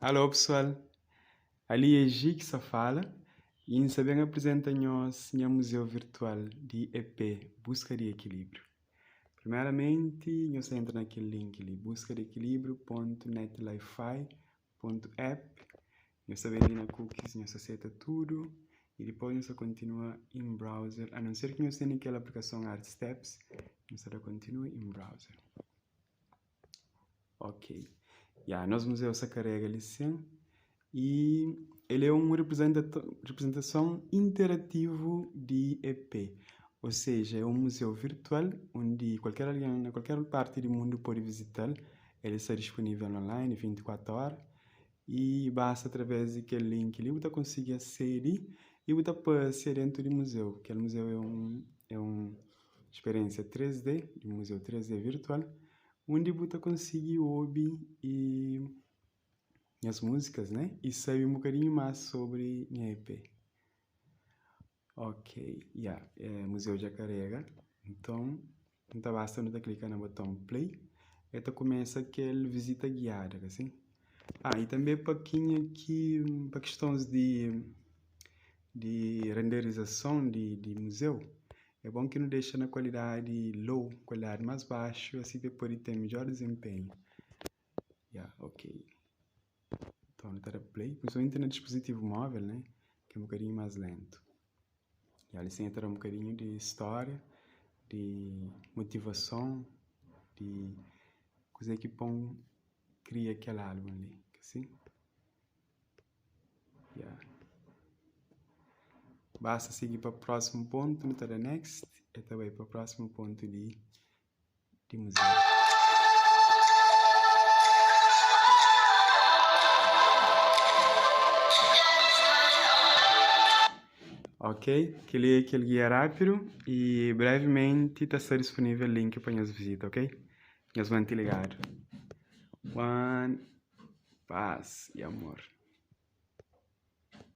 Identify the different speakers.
Speaker 1: Alô pesoal, ali é Gi ki sa fala y N sa ben aprizenta nhos nha muzeu virtual di EP Buska di Ekilíbriu. Primeramenti, nhos ta entra na kel link li, buskadeekilíbriu pontu netlify pontu app, nhos ta ben li na cookies, nhos ta seta tudu y dipôs nhos ta kontinua in browser, a non ser ki nhos tene kel aplikason Artsteps, nhos ta da kontinua in browser. Ok, ya, nos muzeu sta karega li sin y el é un riprizentason interativu di EP, ô seja, é un muzeu virtual undi kualker algen na kualker parti di mundu pode vizita-l, el sta dispunível online 24 óra y basta através di kel link li bu ta konsigi asedi y bu ta pasia dentu di muzeu. Kel muzeu é un é un speriénsia 3D, di un muzeu 3D virtual undi bu ta konsigi obi y nhas múzikas né y sabe un bokadinhu más sobri nha EP. Ok, ya, muzeu dja karega, nton nu ta basta nu ta klika na boton play, el ta kumesa kel vizita giada, ka sin? Ah, y tanbe pa kenha ki, pa kistons di di renderizason di di muzeu, é bon ki nu dexa na kualidadi low, kualidadi más baxu, asi pa el pode ten midjor dizenpenhu. Ya, ok. Nton nu ta da play, prinsipalmenti na dispuzitivu móvel, né, ki é un bokadinhu más lentu. Ya, li sin el ta da un bokadinhu di stória, di motivason, di kuzê ki pô-m kria kel álbun li, si. Ya. Basta sigi pa prósimu pontu, nu ta da next, el ta bai pa prósimu pontu di. di muzeu. Ok, kel-li é kel gia rápidu y brevimenti ta sta dispunível link pa nhos vizita, ok? Nhos mante ligadu. One, paz y amor.